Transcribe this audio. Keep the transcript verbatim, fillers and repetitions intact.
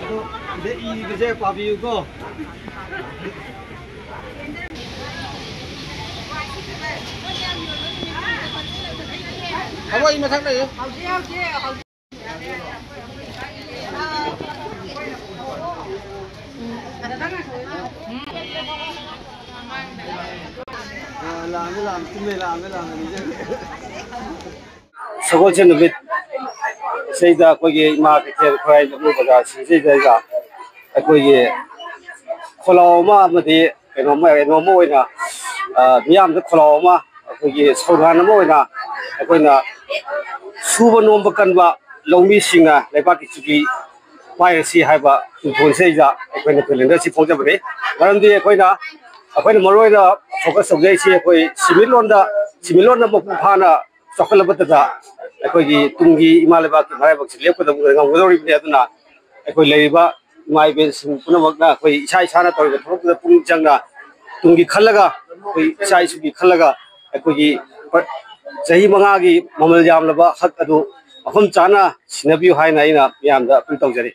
ꯑꯗꯣ ꯁꯤꯗ ꯏꯕꯁꯦ ꯄꯥꯕꯤꯌꯨꯀꯣ꯫ ꯊꯕꯛ ꯑꯩ ꯃꯊꯛ ꯂꯩꯌꯦ꯫ ꯑ, ꯂꯥꯛꯑꯝꯃꯦ, ꯂꯥꯛꯑꯝꯃꯦ, ꯆꯨꯝꯃꯦ, ꯂꯥꯛꯑꯝꯃꯦ, ꯂꯥꯛꯑꯝꯃꯦ, ꯅꯤꯡꯁꯤꯡꯉꯦ꯫ ꯁꯒꯣꯜꯁꯦꯟ ꯅꯨꯃꯤꯠ ꯁꯤꯗꯩꯗ ꯑꯩꯈꯣꯏꯒꯤ ꯏꯃꯥ ꯀꯩꯊꯦꯜ ꯈꯨꯔꯥꯏ ꯖꯒꯣꯏ ꯕꯖꯥꯔꯁꯤꯡꯁꯤꯗꯩꯗ ꯑꯩꯈꯣꯏꯒꯤ ꯈꯣꯜꯂꯥꯎ ꯑꯃ ꯑꯃꯗꯤ ꯀꯩꯅꯣꯝꯃ, ꯀꯩꯅꯣꯝꯃ ꯑꯣꯏꯅ, ꯑ, ꯃꯤꯌꯥꯝꯗ ꯈꯣꯜꯂꯥꯎ ꯑꯃ, ꯑꯩꯈꯣꯏꯒꯤ ꯁꯧꯔꯥꯟ ꯑꯃ ꯑꯣꯏꯅ ꯑꯩꯈꯣꯏꯅ ꯁꯨꯕ ꯅꯣꯝꯕ ꯀꯟꯕ ꯂꯧꯃꯤꯁꯤꯡꯅ ꯂꯩꯕꯥꯛꯀꯤ ꯆꯨꯡꯒꯤ ꯄꯥꯏꯔꯁꯤ ꯍꯥꯏꯕ ꯇꯨꯡꯐꯝꯁꯤꯗꯩꯗ ꯑꯩꯈꯣꯏꯅ calendar ꯑꯁꯤ ꯐꯣꯡꯖꯕꯅꯤ꯫ ꯃꯔꯝꯗꯤ ꯑꯩꯈꯣꯏꯅ, ꯑꯩꯈꯣꯏꯅ ꯃꯔꯨꯑꯣꯏꯅ focus ꯇꯧꯖꯔꯤꯁꯤ ꯑꯩꯈꯣꯏ ꯁꯤꯟꯃꯤꯠꯂꯣꯟꯗ, ꯁꯤꯟꯃꯤꯠꯂꯣꯟꯗ ꯃꯄꯨꯡ ꯐꯥꯅ ꯆꯥꯎꯈꯠꯂꯛꯄꯗ ꯑꯩꯈꯣꯏꯒꯤ ꯇꯨꯡꯒꯤ ꯏꯃꯥ ꯂꯩꯕꯥꯛꯀꯤ ꯃꯔꯥꯏꯕꯛꯁꯤ ꯂꯦꯞꯀꯗꯕ ꯉꯝꯒꯗꯧꯔꯤꯕꯅꯤ꯫ ꯑꯗꯨꯅ ꯑꯩꯈꯣꯏ ꯂꯩꯔꯤꯕ ꯏꯃꯥ ꯏꯕꯦꯜꯁꯤꯡ ꯄꯨꯝꯅꯃꯛꯅ ꯑꯩꯈꯣꯏ ꯏꯁꯥ ꯏꯁꯥꯅ ꯇꯧꯔꯤꯕ ꯊꯕꯛꯇꯨꯗ ꯄꯨꯛꯅꯤꯡ ꯆꯪꯅ ꯇꯨꯡꯒꯤ ꯈꯜꯂꯒ, ꯑꯩꯈꯣꯏ ꯏꯆꯥ ꯏꯁꯨꯒꯤ ꯈꯜꯂꯒ, ꯑꯩꯈꯣꯏꯒꯤ ꯆꯍꯤ ꯃꯉꯥꯒꯤ ꯃꯃꯜ ꯌꯥꯝꯂꯕ ꯍꯛ ꯑꯗꯨ ꯃꯐꯝ ꯆꯥꯅ ꯁꯤꯟꯅꯕꯤꯌꯨ ꯍꯥꯏꯅ ꯑꯩꯅ ꯃꯤꯌꯥꯝꯗ ꯑꯄꯤꯜ ꯇꯧꯖꯔꯤ꯫